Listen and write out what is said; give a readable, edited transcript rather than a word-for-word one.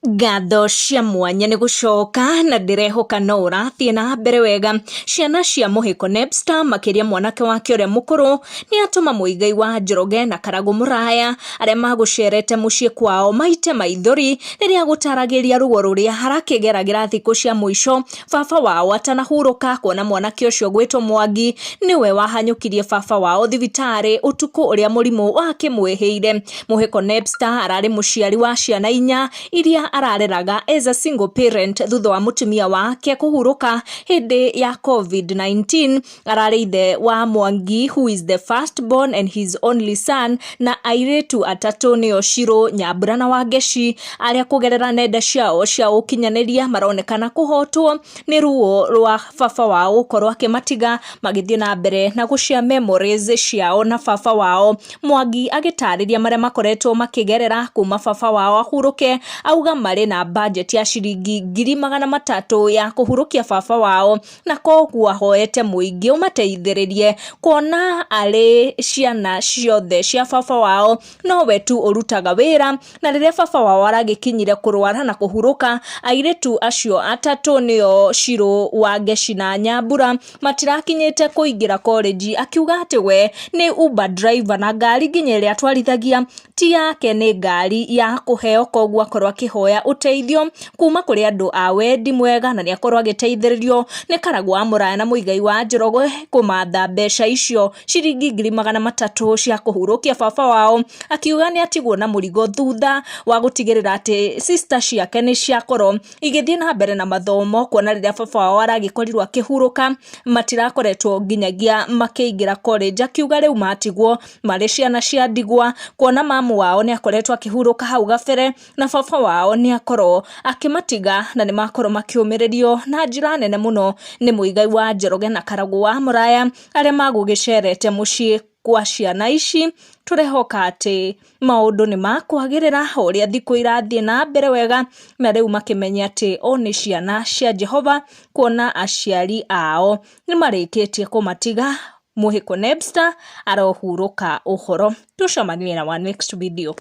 Ngatho cia mwanya nĩ gũcoka na ndĩrehoka no ũrathiĩ na mbere wega. Ciana cia Mũhĩko Nebster makĩria mwanake wake ũrĩa mũkũrũ nĩ atũma Mũigai wa Njoroge na Karagũ Mũraya arĩa magũcerete mũciĩ kwao maite maithori rĩrĩa gũtaragĩria ruo rũrĩa arakĩgeragĩra thikũ cia mũico baba wao atanahurũka kuona mwanake ũcio gwĩtwo Mwangi nĩwe wahanyũkirie baba wao thibitarĩ ũtukũ ũrĩa mũrimũ wakĩmwĩhĩire. Mũhĩko Nebster ararĩ mũciari wa ciana inya iria arareraga as a single parent thutha wa mũtumia wake kũhurũka hĩndĩ ya COVID-19. Ararĩ ithe wa Mwangi who is the first born and his only son na airĩtu atatũ nĩo Shiro, Nyambura na Wangeci arĩa kũgerera nenda ciao cia ũkinyanĩria maronekana kũhotwo nĩ ruo rwa baba wao gũkorwo akĩmatiga magĩthiĩ na mbere na gũcia memories ciao na baba wao. Mwangi agĩtarĩria marĩa makoretwo makĩgerera kuma baba wao ahurũke, auga marĩ na budget ya ciringi 300,000 ya kũhurũkia baba wao na koguo ahoete mũingĩ ũmateithĩrĩrie kuona arĩ ciana ciothe cia baba wao nowe tu ũrutaga wĩra na rĩrĩa baba wao aragĩkinyire kũrwara na kũhurũka airĩtu acio atatũ nĩo Shiro, Wangeci na Nyambura matirakinyĩte kũingĩra college akiuga atĩ we nĩ Uber driver na ngari nginya ĩrĩa atwarithagia ti yake nĩ ngari ya kũheo koguo akorwo akĩhoya ũteithio kuma kũrĩ andũ a wendi mwega na nĩ akorwo agĩteithĩrĩrio nĩ Karagũ wa Mũraya na Mũigai wa Njoroge kũmatha mbeca icio ciringi 300,000 cia kũhurũkia baba wao akiuga nĩ atigwo na mũrigo thutha wa gũtigĩrĩra atĩ sister ciake nĩ ciakorwo igĩthiĩ na mbere na mathomo kuona rĩrĩa baba wao aragĩkorirwo akĩhurũka matirakoretwo nginyagia makĩingĩra college akiuga rĩu matigwo marĩ ciana cia ndigwa kuona mamu wao nĩ akoretwo akĩhurũka hau gabere na baba wao nĩ akorwo akĩmatiga na nĩ makorwo makĩũmĩrĩrio na njĩra nene mũno nĩ Mũigai wa Njoroge na Karagũ wa Mũraya arĩa magũgĩcerete mũciĩ kwa ciana ici. Tũrehoka atĩ maũndũ nĩ makwagĩrĩra o ũrĩa thikũ irathiĩ na mbere wega na rĩu makĩmenye atĩ o nĩ ciana cia Jehova kuona aciari ao nĩ marĩkĩtie kũmatiga. Mũhĩko Nebster arohurũka ũhoro. Tũcemanie na wa next video.